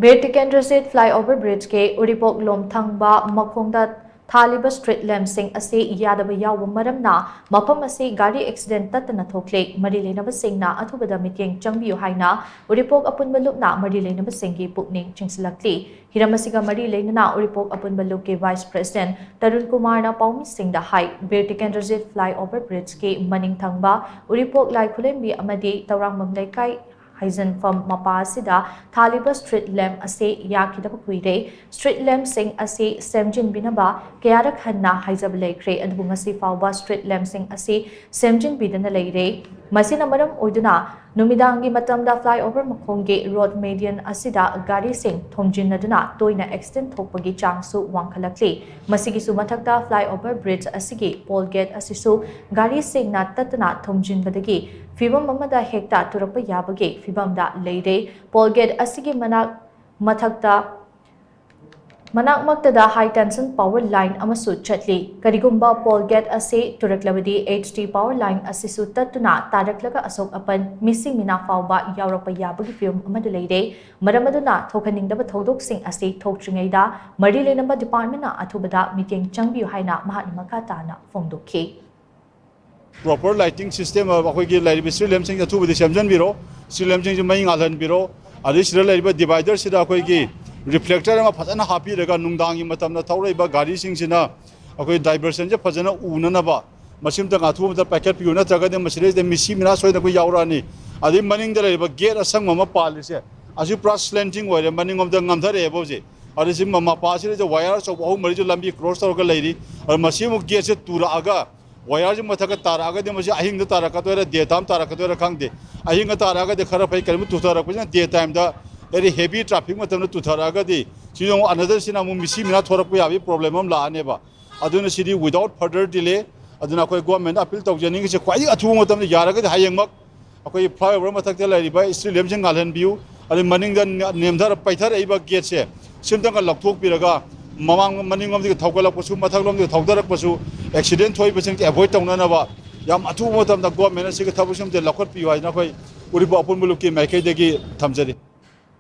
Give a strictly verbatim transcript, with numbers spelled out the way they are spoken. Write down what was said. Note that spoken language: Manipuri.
ꯕꯤꯔ ꯇꯤꯀꯦꯟꯗ꯭ꯔꯖꯤꯠ flyover bridgeꯀꯤ ꯎꯔꯤꯄꯣꯛ ꯂꯣꯝꯊꯪꯕ ꯃꯈꯣꯡꯗ ꯊꯥꯜꯂꯤꯕ street lampꯁꯤꯡ ꯑꯁꯤ ꯌꯥꯗꯕ ꯌꯥꯎꯕ ꯃꯔꯝꯅ ꯃꯐꯝ ꯑꯁꯤ ꯒꯥꯔꯤ accident ꯇꯠꯇꯅ ꯊꯣꯛꯂꯤ꯫ ꯃꯔꯤ ꯂꯩꯅꯕꯁꯤꯡꯅ ꯑꯊꯨꯕꯗ ꯃꯤꯠꯌꯦꯡ ꯆꯪꯕꯤꯌꯨ ꯍꯥꯏꯅ ꯎꯔꯤꯄꯣꯛ ꯑꯄꯨꯟꯕ ꯂꯨꯞꯅ ꯃꯔꯤ ꯂꯩꯅꯕꯁꯤꯡꯒꯤ ꯄꯨꯛꯅꯤꯡ ꯆꯤꯡꯁꯤꯜꯂꯛꯂꯤ꯫ ꯍꯤꯔꯝ ꯑꯁꯤꯒ ꯃꯔꯤ ꯂꯩꯅꯅ ꯎꯔꯤꯄꯣꯛ ꯑꯄꯨꯟꯕ ꯂꯨꯞꯀꯤ vice president ꯇꯔꯨꯟ ꯀꯨꯃꯥꯔꯅ ꯄꯥꯎꯃꯤꯁꯤꯡꯗ ꯍꯥꯏ, ꯕꯤꯔ ꯇꯤꯀꯦꯟꯗ꯭ꯔꯖꯤꯠ flyover bridgeꯀꯤ ꯃꯅꯤꯡ ꯊꯪꯕ ꯎꯔꯤꯄꯣꯛ ꯂꯥꯏꯈꯨꯂꯦꯝꯕꯤ ꯑꯃꯗꯤ ꯇꯧꯔꯥꯡꯕꯝ ꯂꯩꯀꯥꯏ ꯍꯥꯏꯖꯤꯟꯐꯝ ꯃꯄꯥ ꯑꯁꯤꯗ ꯊꯥꯜꯂꯤꯕ street lamp ꯑꯁꯤ ꯌꯥꯈꯤꯗꯕ ꯀꯨꯏꯔꯦ꯫ Street lampꯁꯤꯡ ꯑꯁꯤ ꯁꯦꯝꯖꯤꯟꯕꯤꯅꯕ ꯀꯌꯥꯔꯛ ꯍꯟꯅ ꯍꯥꯏꯖꯕ ꯂꯩꯈ꯭ꯔꯦ, ꯑꯗꯨꯕꯨ ꯉꯁꯤ ꯐꯥꯎꯕ street lampꯁꯤꯡ ꯑꯁꯤ ꯁꯦꯝꯖꯤꯟꯕꯤꯗꯅ ꯂꯩꯔꯦ꯫ ꯃꯁꯤꯅ ꯃꯔꯝ ꯑꯣꯏꯗꯨꯅ ꯅꯨꯃꯤꯗꯥꯡꯒꯤ ꯃꯇꯝꯗ flyover ꯃꯈꯣꯡꯒꯤ road median ꯑꯁꯤꯗ ꯒꯥꯔꯤꯁꯤꯡ ꯊꯣꯝꯖꯤꯟꯅꯗꯨꯅ ꯇꯣꯏꯅ accident ꯊꯣꯛꯄꯒꯤ ꯆꯥꯡꯁꯨ ꯋꯥꯡꯈꯠꯂꯛꯂꯤ꯫ ꯃꯁꯤꯒꯤꯁꯨ ꯃꯊꯛꯇ flyover bridge ꯑꯁꯤꯒꯤ pole gate ꯑꯁꯤꯁꯨ ꯒꯥꯔꯤꯁꯤꯡꯅ ꯇꯠꯇꯅ ꯊꯣꯝꯖꯤꯟꯕꯗꯒꯤ ꯐꯤꯚꯝ ꯑꯃꯗ ꯍꯦꯛꯇ ꯇꯨꯔꯛꯄ ꯌꯥꯕꯒꯤ ꯐꯤꯚꯝꯗ ꯂꯩꯔꯦ꯫ Pole gate ꯑꯁꯤꯒꯤ ꯃꯅꯥꯛ ꯃꯊꯛꯇ ꯃꯅꯥꯛꯃꯛꯇꯗ high tension power line ꯑꯃꯁꯨ ꯆꯠꯂꯤ꯫ ꯀꯔꯤꯒꯨꯝꯕ pole gate ꯑꯁꯤ ꯇꯨꯔꯛꯂꯕꯗꯤ H T power line ꯑꯁꯤꯁꯨ ꯇꯠꯇꯨꯅ ꯇꯥꯔꯛꯂꯒ ꯑꯁꯣꯛ ꯑꯄꯟ, ꯃꯤꯁꯤ ꯃꯤꯅꯥ ꯐꯥꯎꯕ ꯌꯥꯎꯔꯛꯄ ꯌꯥꯕꯒꯤ ꯐꯤꯚꯝ ꯑꯃꯗ ꯂꯩꯔꯦ꯫ ꯃꯔꯝ ꯑꯗꯨꯅ ꯊꯣꯛꯍꯟꯅꯤꯡꯗꯕ ꯊꯧꯗꯣꯛꯁꯤꯡ ꯑꯁꯤ ꯊꯣꯛꯇ꯭ꯔꯤꯉꯩꯗ ꯃꯔꯤ ꯂꯩꯅꯕ departmentꯅ ꯑꯊꯨꯕꯗ ꯃꯤꯠꯌꯦꯡ ꯆꯪꯕꯤꯌꯨ ꯍꯥꯏꯅ ꯃꯍꯥꯛꯅ ꯃꯈꯥ ꯇꯥꯅ ꯐꯣꯡꯗꯣꯛꯈꯤ꯫ Proper lighting system ꯑꯩꯈꯣꯏꯒꯤ ꯂꯩꯔꯤꯕ street lampꯁꯤꯡꯁꯦ ꯑꯊꯨꯕꯗ ꯁꯦꯝꯖꯤꯟꯕꯤꯔꯣ꯫ Street lampꯁꯤꯡꯁꯦ ꯃꯩ ꯉꯥꯜꯍꯟꯕꯤꯔꯣ꯫ ꯑꯗꯩ ꯁꯤꯗ ꯂꯩꯔꯤꯕ dividerꯁꯤꯗ ꯑꯩꯈꯣꯏꯒꯤ reflector ꯑꯃ ꯐꯖꯅ ꯍꯥꯞꯄꯤꯔꯒ ꯅꯨꯡꯗꯥꯡꯒꯤ ꯃꯇꯝꯗ ꯊꯧꯔꯛꯏꯕ ꯒꯥꯔꯤꯁꯤꯡꯁꯤꯅ ꯑꯩꯈꯣꯏ diversionꯁꯦ ꯐꯖꯅ ꯎꯅꯅꯕ ꯃꯁꯤꯝꯇꯪ ꯑꯊꯨꯕꯗ ꯄꯥꯏꯈꯠꯄꯤꯌꯨ, ꯅꯠꯇ꯭ꯔꯒꯗꯤ ꯃꯁꯤꯗꯩꯁꯤꯗ ꯃꯤꯁꯤ ꯃꯤꯅꯥ ꯁꯣꯏꯗꯅ ꯑꯩꯈꯣꯏ ꯌꯥꯎꯔꯛꯑꯅꯤ꯫ ꯑꯗꯩ ꯃꯅꯤꯡꯗ ꯂꯩꯔꯤꯕ gate ꯑꯁꯪꯕ ꯑꯃ ꯄꯥꯜꯂꯤꯁꯦ, ꯑꯁꯤ ꯄꯨꯔꯥ slanting ꯑꯣꯏꯔꯦ, ꯃꯅꯤꯡꯂꯣꯝꯗ ꯉꯝꯊꯔꯛꯑꯦꯕ ꯍꯧꯖꯤꯛ꯫ ꯑꯗꯩ ꯁꯤ ꯃ-, ꯃꯄꯥꯁꯤꯗꯩꯗ wire ꯑꯆꯧꯕ ꯑꯍꯨꯝ ꯃꯔꯤꯁꯨ ꯂꯝꯕꯤ cross ꯇꯧꯔꯒ ꯂꯩꯔꯤ꯫ ꯑꯗ ꯃꯁꯤ ꯑꯃꯨꯛ gateꯁꯦ ꯇꯨꯔꯛꯑꯒ wireꯁꯤ ꯃꯊꯛꯇ ꯇꯥꯔꯛꯑꯒꯗꯤ ꯃꯁꯤ ꯑꯍꯤꯡꯗ ꯇꯥꯔꯛꯀꯗꯣꯏꯔꯥ, day time ꯇꯥꯔꯛꯀꯗꯣꯏꯔꯥ ꯈꯪꯗꯦ꯫ ꯑꯍꯤꯡꯗ ꯇꯥꯔꯛꯑꯒꯗꯤ ꯈꯔ ꯐꯩ, ꯀꯔꯤꯒꯨꯝꯕ ꯇꯨꯊꯔꯛꯄꯁꯤꯅ day timeꯗ very heavy traffic ꯃꯇꯝꯗ ꯇꯨꯊꯔꯛꯑꯒꯗꯤ ꯁꯤꯗ ꯑꯃꯨꯛ another ꯁꯤꯅ ꯑꯃꯨꯛ ꯃꯤꯁꯤ ꯃꯤꯅꯥ ꯊꯣꯔꯛꯄ ꯌꯥꯕꯒꯤ problem ꯑꯃ ꯂꯥꯛꯑꯅꯦꯕ꯫ ꯑꯗꯨꯅ ꯁꯤꯗꯤ without further delay, ꯑꯗꯨꯅ ꯑꯩꯈꯣꯏ governmentꯗ appeal ꯇꯧꯖꯅꯤꯡꯉꯤꯁꯦ, ꯈ꯭ꯋꯥꯏꯗꯒꯤ ꯑꯊꯨꯕ ꯃꯇꯝꯗ ꯌꯥꯔꯒꯗꯤ ꯍꯌꯦꯡꯃꯛ ꯑꯩꯈꯣꯏꯒꯤ flyover ꯃꯊꯛꯇ ꯂꯩꯔꯤꯕ street lampꯁꯤꯡ ꯉꯥꯜꯍꯟꯕꯤꯌꯨ꯫ ꯑꯗꯩ ꯃꯅꯤꯡꯗ ꯅꯦꯝꯊꯔ ꯄꯩꯊꯔꯛꯏꯕ gateꯁꯦ ꯁꯤꯝꯇꯪꯒ ꯂꯧꯊꯣꯛꯄꯤꯔꯒ ꯃꯃꯥꯡ ꯃꯅꯤꯡꯂꯣꯝꯗꯒꯤ ꯊꯧꯒꯠꯂꯛꯄꯁꯨ ꯃꯊꯛꯂꯣꯝꯗꯒꯤ ꯊꯧꯗꯔꯛꯄꯁꯨ accident ꯊꯣꯛꯏꯕꯁꯤꯡꯁꯦ avoid ꯇꯧꯅꯅꯕ ꯌꯥꯝ ꯑꯊꯨꯕ ꯃꯇꯝꯗ governmentꯅ ꯁꯤꯒꯤ ꯊꯕꯛꯁꯤꯃꯗꯤ ꯂꯧꯈꯠꯄꯤꯌꯨ ꯍꯥꯏꯗꯅ ꯑꯩꯈꯣꯏ ꯎꯔꯤꯄꯣꯛ ꯑꯄꯨꯟꯕ ꯂꯨꯞꯀꯤ ꯃꯥꯏꯀꯩꯗꯒꯤ ꯊꯝꯖꯔꯤ꯫